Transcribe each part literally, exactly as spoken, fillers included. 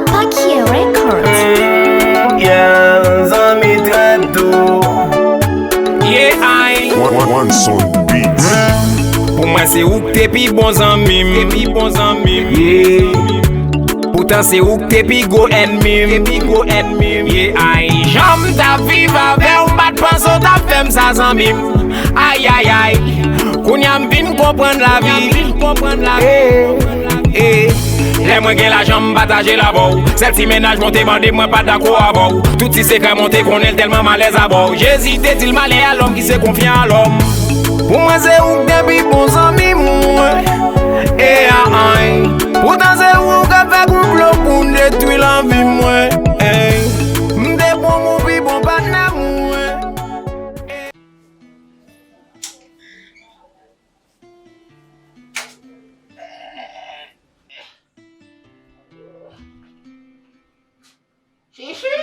Pakiye Records. Yeah, zanmi trè dou. Yeah, ay. One, one, one Sound Beats. Pou mwen se ou k te pi bon zanmi m. Te pi bon zanmi m. Yeah. Poutan se ou k te pi gwo ènmi m. Te pi gwo ènmi m. Yeah, ay. Jan m t ap viv avè w, m pa t panse w t ap fè m sa zanmi m. Ay, ay, ay. Kounye a m vin konprann lavi. Vin konprann lavi. Eh, eh. Lè mwen gen lajan, m pataje l avè w. Sèl ti mennaj mwen te mande, mwen pa dakò avè w. Tout ti sekrè mwen te konnen l, tèlman m alèz avè w. Jezi te di l, malè a lòm ki se konfyan a lòm. Pou mwen se ou k te pi bon zanmi mwen. E a ay. Poutan se ou k ap fè konplo pou n detwi lavi mwen. Ey. M te pran ou pi bon patnè mwen. Chichi?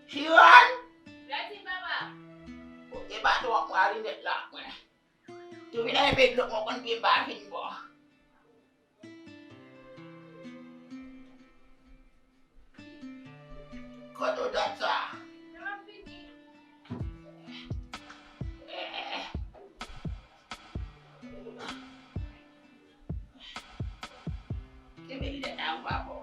Chiwan? Redi, papa. Kote baton an pran linèt la, mwen? Tou vin enpe dlo, mwen konn pye m pa fin bon. Kote w dat sa? Kenbe linèt la ou pa bon.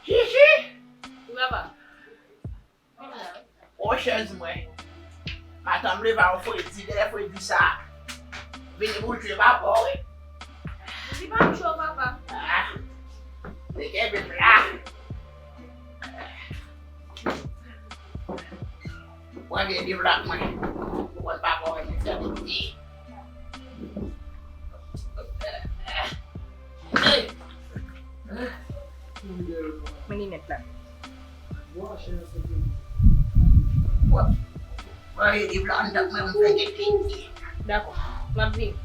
Chichi! Wi, papa. O chèz mwen. Matant m leve a yon fredi, genlè fredi sa. Vini pou l cho papa w, wi. Li pa cho, papa. Ah. Li kenbe m la. Pran vye liv la mwen. Ou konn papa w renmen fè moun di. Men linèt la. Dakò, m ap vini.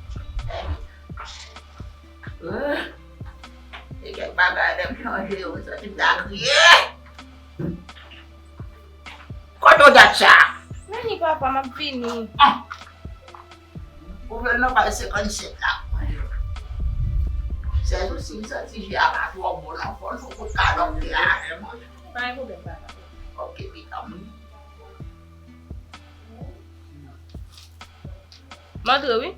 E kèk bagay lè m chanje yo, m santi m ta kriye. Kote w dat sa? Men li papa, m ap vini. Ah! Ou vle nan paj senkannsenk la. Sèz ou si m santi je a pa twò bon non, fò n fè kout kalòt li a. Pa gen pwoblèm, papa. Ok, pitan m. M antre, wi.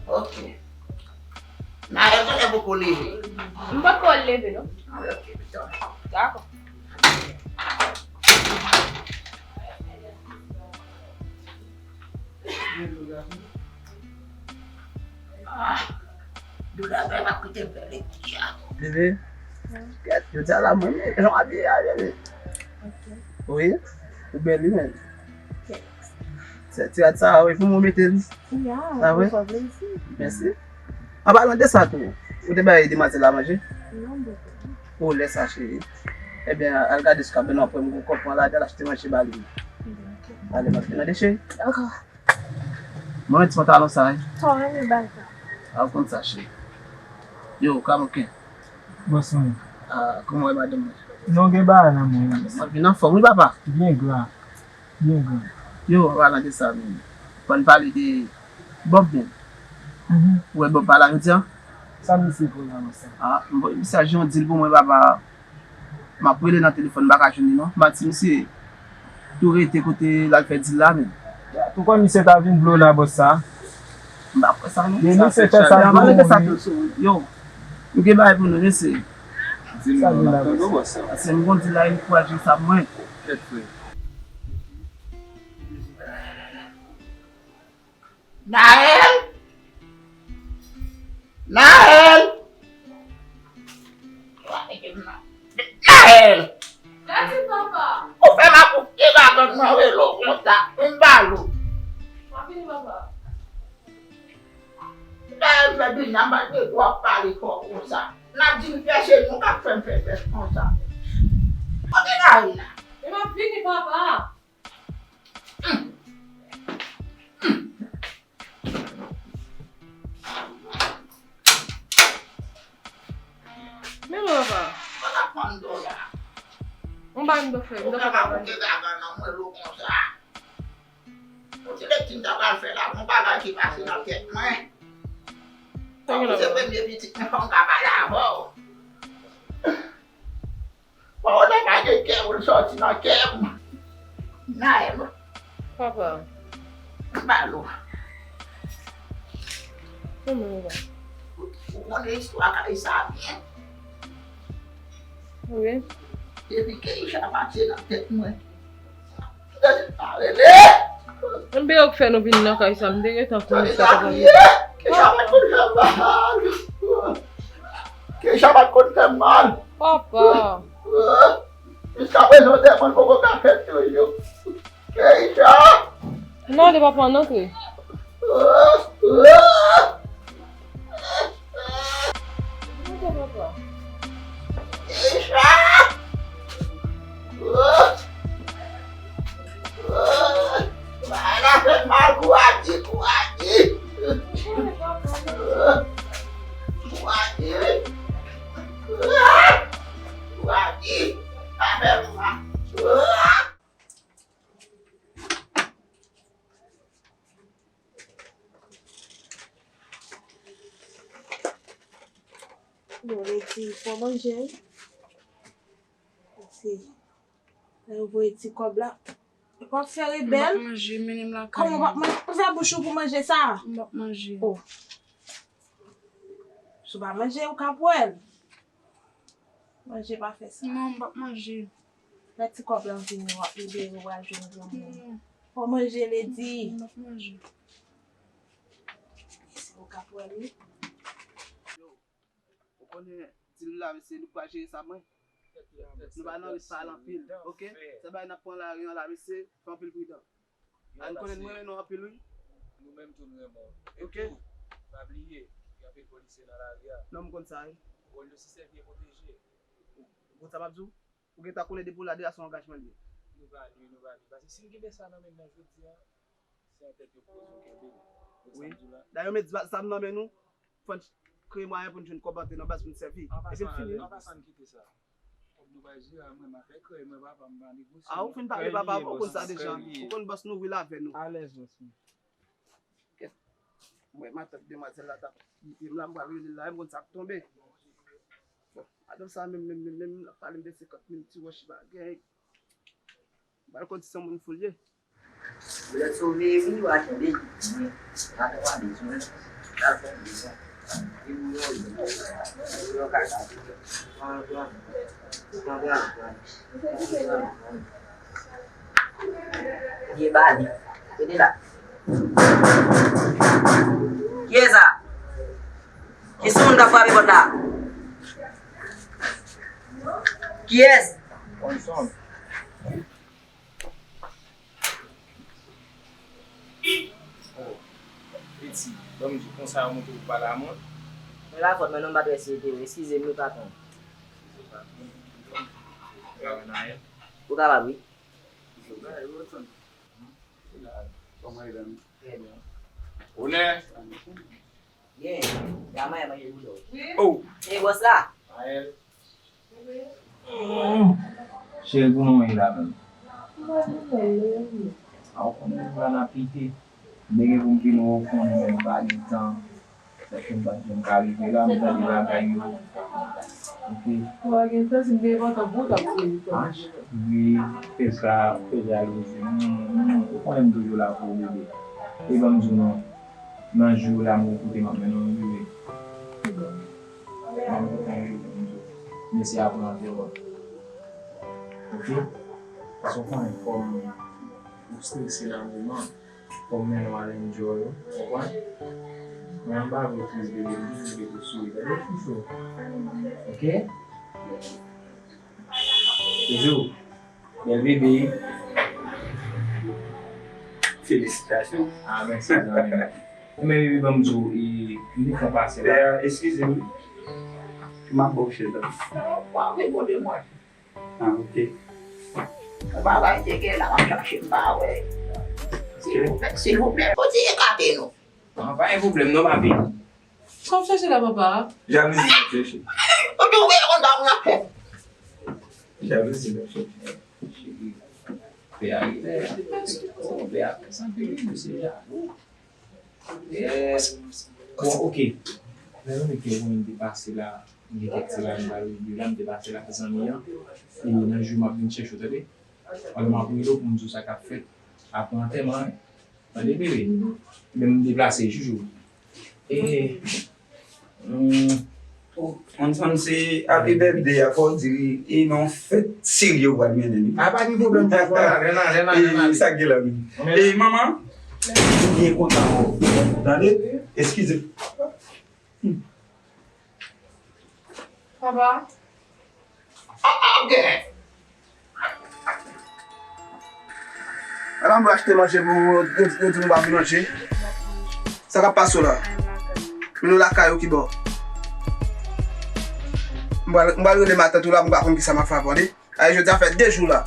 Ok. Nayèl genlè poko leve. M poko leve, non. Ah, ok, pitan. Dakò. Ah, doulè a fè m ap kite m fè lekti a. Bebe, kèt, jodi a la mwen, men jan w abiye a, bebe. Ok. Wi, ou bèl, wi, men. Ok. Se ti rad sa, wi, pou mwen mete l. Ya, sa vre? Ou fè plezi. Mèsi. An palan de sa tou, ou te bay demwazèl la manje? Non, bebe. O, lè sa, cheri. Ebyen, al gade sou kabèn nan, pran yon kòb, pran ladan, al achte manje ba li. Ok. Ale, m ap nan de, cheri. Dakò. Mwen, ti pantalon sa, wi. Sa w renmen bay sa. A, w konn sa, cheri. Yo, kamoken. Bonswa. A, kòman w ye, madanm mwen? Non, gen bagay la, mwen. Mwen vin anfòm, wi, papa. Byen gra. Byen gra. Yo, an palan de sa menm, fò n pale de Bob menm. Mhm. Ou wè Bob pa la jodi a? Sa misye fè la konsa? A, m voye mesaj yon dil pou mwen, papa. M ap rele nan telefòn, m pa ka jwenn li non. M ap di misye tou rete kote l al fè dil la menm. Ou kwè misye ta vin vle w la bòs sa? M pa kwè sa non. Men misye fè sa pou ou. Yo, m gen bagay pou nou, mesye. Di nou, n ap tande w, bòs. Paske m gon dil la, enkouraje sa mwen. Kèt frè. Naël! Naël! Naël! Gade papa! Ou fè m akoute lagann mwen rele w konsa, m ba l ou. M ap vini, papa. Naël fè Binya malgre w ap pale fò konsa. N ap di m fè se nou k ap fè m fè fès konsa. Kote Naël la? M ap vini, papa. Pa m dòk fè, m dòk fè pa manje. Ou ka pa monte gagan non, mwen lo konsa. Ou te lè ti m ta pral fè la, yon bagay ki pase nan tèt mwen. Sa gen la? Se premye pitit mwen, fò m ka pale avè w. Bon, ou te pa gen kè pou l sòti nan kè m. Nan kè m. Papa. Malo. Kòman ou va? Ou konnen istwa kay sa byen? Wi. Depi Keisha pase nan tèt mwen. Tande sa rele. Enben yo k fè nou vin nan kay sa, m te gentan konnen sa t ap rive. Keisha pa t konn fè mal. Keisha pa t konn fè mal. Papa. Jiskaprezan, tèlman l poko ka fèt toujou. Keisha! Non, li pa pran antre. Keisha! Bagay la fè mal, kouraje, kouraje. Kouraje. Kouraje. Sa fè mal. Bon, Ledi, fò manje, wi. Paske lè yo voye ti kòb la, w ap fè rebèl. M p ap manje, mennen m lakay mwen. Kòman w p ap manje? Ou fè bouch ou pou manje sa? M p ap manje. Oh. Si w pa manje, ou ka pran l. Manje pa fè sa. Non, m p ap manje. Lè ti kòb lan vini, w ap libere, w al jwenn granmoun. Non. Fò manje, Ledi. M p ap manje. Isi, ou ka pran li. Yo, ou konnen, di l la, mesye, nou pral jere sa, mwen. Nou pa nan ri pale anpil, oke? Se bagay n ap pran lari an la, mesye, fè anpil pridan. Ann konnen m renmen nou anpil, wi. Nou menm tou nou renmen w. Ok. Epi, pa bliye, gen anpil polisye nan lari a. Non, m konn sa, wi. Wòl yo se sèvi e pwoteje. Ou konn sa m ap di w? Ou gentan konnen depi w la deja se yon angajman l ye. Nou pa lwi, nou pa lwi. Paske si n kenbe sa nan men n nan jodi a, se yon tèt yo poze w kenbe l. Ou konn sa m di w la? Dayè, yo met zam nan men nou, fò n kreye mwayen pou n jwenn kòb antre nan baz pou n sèvi. Epi n fini. An pasan, an pasan, n kite sa. Kòb nou bay jere a, mwen, m a fè krèy mwen, papa, m pa negosye. A, ou fin pale, papa, ou konn sa deja. Ou konn bòs nou, wi, l avè nou. Alèz, bòs mwen. Kèt. Mwen, matant demwazèl la t ap kite m la, m pral rele l la, m konn sa k tonbe. Bon, madanm sa menm, menm, menm, menm, l ap pale m de senkant mil ti wòch bagay. M pral konn si se yon moun fou l ye. Lè sove wi, w a kenbe. Mwen, atò pa bezwen. Sa fè bezwen. Li pou yo, yo, yo ka sa. Pran, pran, pran, pran, pran. Pran, pran, pran. Li e bali. Rete la. Kiyès sa? Ki sou moun k ap frape pòt la? Kiyès? Johnson. Oh, piti, ban m di w konsa yo montre w pa la mwen. Mwen pa fòt mwen non, m pa t wè si se te ou. Eskize m wi, patwon. Eskize, patwon. Ou pa wè nan anyen? Ou kapab wi. Kòman e la menm? Trè byen. Onè! Byen, Yamaya manje boudò. Oh! E bòs la? Maël. Cheri, kòman w ye la menm? A, ou konnen nou la n ap pite. M te gen pou m vin wè w, konnen men m pa gen tan. Sèke m pa t janm ka rive la, m tande bagay yo. Ok. Ou pa gen tan, si m te gen pantan pou ou, t ap sezi tan. Wi, fè sa, fè jalouzi. Hmm, hmm, ou konnen m toujou la pou ou, bebe. E ban m di w non, nan jou la, m gon kote m ap mennen w, bebe. Ban m kote w, bebe, m di w. Mesye a pran avè w. Ok? Paske w konnen fò m, ou strese nan moman. Fò m mennen w al enjoy, ou konprann? Mwen, m pa vle w tris, bebe, m toujou vle pou w souri. Tande, chouchou. Ok? Bisou. Bèl bebe. Felisitasyon. Ah, mèsi, zanmi. Enben, bebe, ban m di w, e, m te fè w pase la. Dayè, eskize m, wi. M ap ba w chèz la. W ap reponn mwen. Ah, ok. Yon bagay te gen la, m ap chache m pa wè. Silvouplè, silvouplè, kote ekate nou? Ah, pa gen pwoblèm non, papi. Sa w ap chache la, papa? Jalouzi m ap chache. Ou tou wè konn sa moun ap fè. Jalouzi m ap chache. Cheri, pè a rilè, pè a fè sa, pè a fè sa, anpil wi, misye jalou. Bon, ok. Mezanmi, ke mwen te pase la, gen kèk ti bagay m pral di la, m te pase la, zanmi an. E nan jou m ap vin chèche w, tande? Alò, m ap rele w pou m di w sa k ap fèt apre antèman an. Tande, bebe? Men m deplase, joujou. E, hmm, ou konn se happy birthday a, fò w di li, e nan fèt serye w pral mennen li. A, pa gen pwoblèm, papa. Lè la, lè la, lè la. E sa k gen la menm? E manman, m byen kontan wè w. Tande? Eskize. Papa. Ah, ah, ok. Ala m vle achte manje pou ou, yo, yo di nou pa vle manje. Sa k ap pase w la? Men nou lakay ou ki bò? M pral, m pral rele matant ou la, m pa konn kisa m ap fè avè w, tande. Ay, jodi a fè de jou la.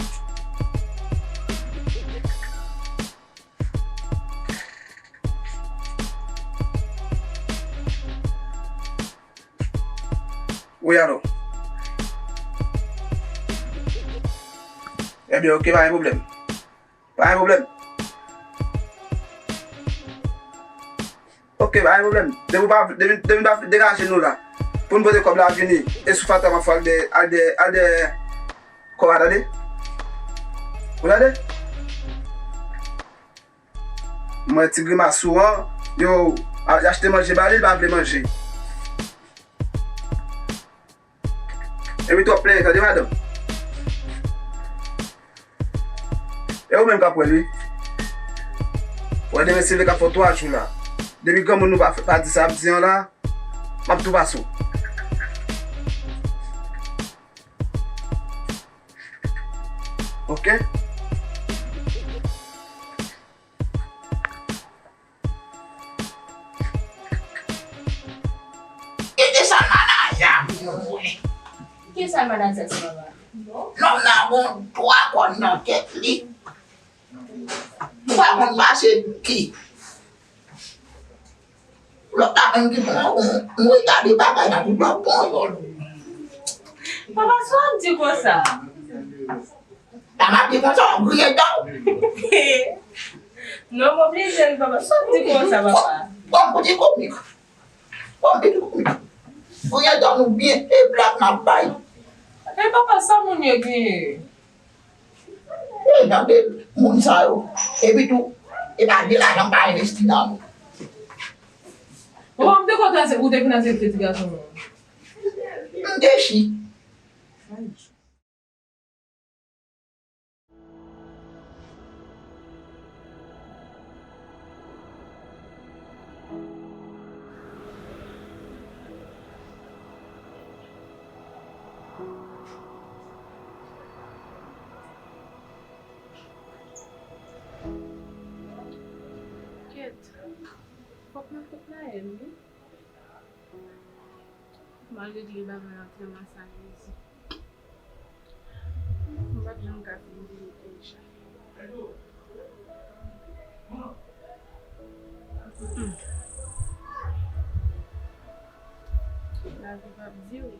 Wi, alo. Ebyen, ok, pa gen pwoblèm. Pa gen pwoblèm. Ok, pa gen pwoblèm. Depi w pa, depi, depi n pa degaje nou la, pou n pote kòb la vini, e sou fatra m ap fè al dèyè, al dèyè, al dèyè kò a, tande? Ou tande? M wè ti grimas ou an, yo, a, achte manje ba li, li pa vle manje. Epi twòp plenyen, tande, madanm? E ou menm k ap wè l, wi. Wè, demen si l vle k ap fè twa jou la. Depi granmoun nou pa, pa di sa ap di an la, m ap tou pase w. Ok? E de sa manaja pou mwen. Ki sa manaja sa, papa? Nonm nan gon twa kòn nan tèt li. M pa konn pase ki. Lòt la menm ki pran yon, yon eta de bagay nan tout lòt ponyòl. Papa, sa w ap di konsa? Sa m ap di konsa, w ap griyen dan w. Non, m oblije ri, papa. Sa w ap di konsa, papa? Bon, bon, ti komik. Bon, ti komik. Griyen dan nou byen, e blag n ap bay. E papa, sa moun yo genyen? E, tande moun sa yo. Epi tou, e pa de lajan pa envesti nan nou. Bon, m te kontan se ou te fin aksepte ti gason an. M dechi. Kèt, fòk mwen fout la, wi. M al regle bagay la tèlman sa rezi. M p ap janm ka fin vini Keisha. Hmm. Lavi p ap dire.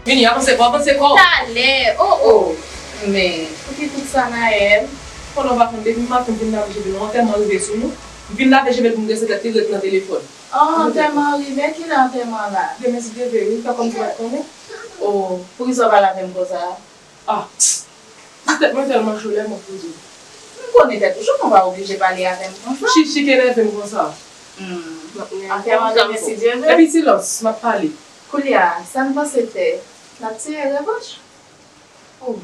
Vini, avanse kò, avanse kò. Talè, oh, oh. Men, pou ki tout sa, Naël? Konnen w pa konn, depi maten m vin lave cheve nou, antèman rive sou nou. M vin lave cheve l pou m drese tèt li, ret nan telefòn. Oh, antèman rive, kilè antèman la? Demen si Dye vle, wi, fè kòmsi w pa t konnen. Oh, poukisa w pa lave m konsa? Ah, tèt mwen tèlman cho lè m ap poze. M konnen tèt ou cho, men w pa oblije pale avè m konsa. Chichi k enève m konsa. Hmm. Antèman rive si Dye vle. Epi silans, m ap pale. Koulye a, sa n panse fè? N ap tire revanch? Oh.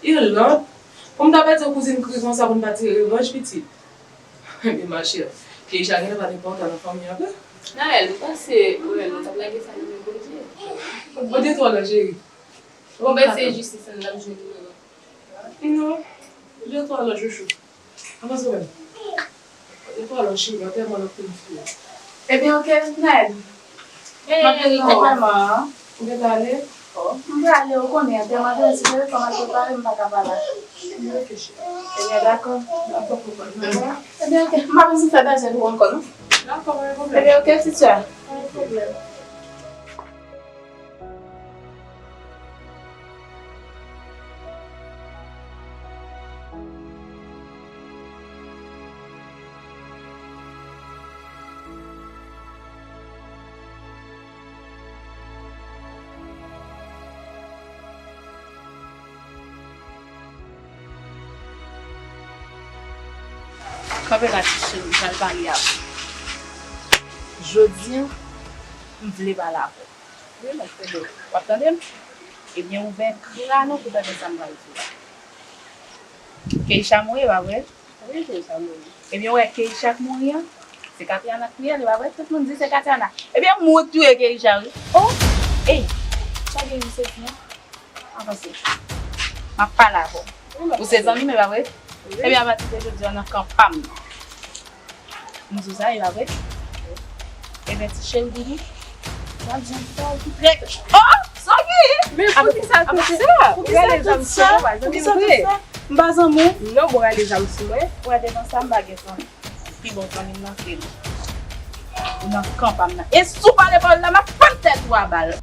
Irlande, Ou m ta pèdi yon kouzin kri konsa pou n pa tire revanj, pitit. Ebyen, ma chère, Keisha genlè pa t enpòtan nan fanmi an vre. Naël, ou panse ou menm ou t ap lage sa nan men Bondye? Bondye twò lòd, cheri. Ou panse jistis an n ap jwenn li menm? Non, Bondye twò lòd, chouchou. Avanse w menm. Bondye twò lòd, cheri, antèman lòt moun fini. Ebyen, oke, Naël. M ap vin nan kòman an. Ou gentan ale? M prale, ou konnen, antèman vini, si telefòn al prepare, m pa ka pa la. Ebyen, oke, cheri. Ebyen, dakò. Dakò, papa. Ebyen, oke. M pa bezwen fè danje pou ankò, non? Dakò, pa gen pwoblèm. Ebyen, oke, ti sè. Pa gen pwoblèm. Kanpe la, ti cheri, m pral pale avè w. Jodi a, m vle pale avè w. Wi, m ap tande w. W ap tande m? Ebyen, ouvè krayon pou tande sa m pral di w la. Keisha mouri, pa vre? Wi, Keisha mouri. Ebyen, w wè Keisha k mouri an, se Katiana k touye l, pa vre? Tout moun di se Katiana. Ebyen, m wi k touye Keisha, wi. Oh! Ey! Sa gen wi se di an? Avanse. M ap pale avè w. Ou se zanmi m, e pa vre? Wi. Ebyen, apati de jodi a, nan kan pa m nan. M di w sa, e pa vre? Ebyen, ti cheri doudou, m ap di yon bagay ki trè... Oh! Sa w gen? Men poukisa tout sa? Poukisa tout sa? Poukisa tout sa? M pa zanmi w? Non, bon, rale zam sou mwen. Ou wè devan sa, m pa gen zanmi. Pi bon zanmi m nan se ou. Ou nan kan pa m nan. E si w pale pawòl la, m ap pèt tèt ou a bal.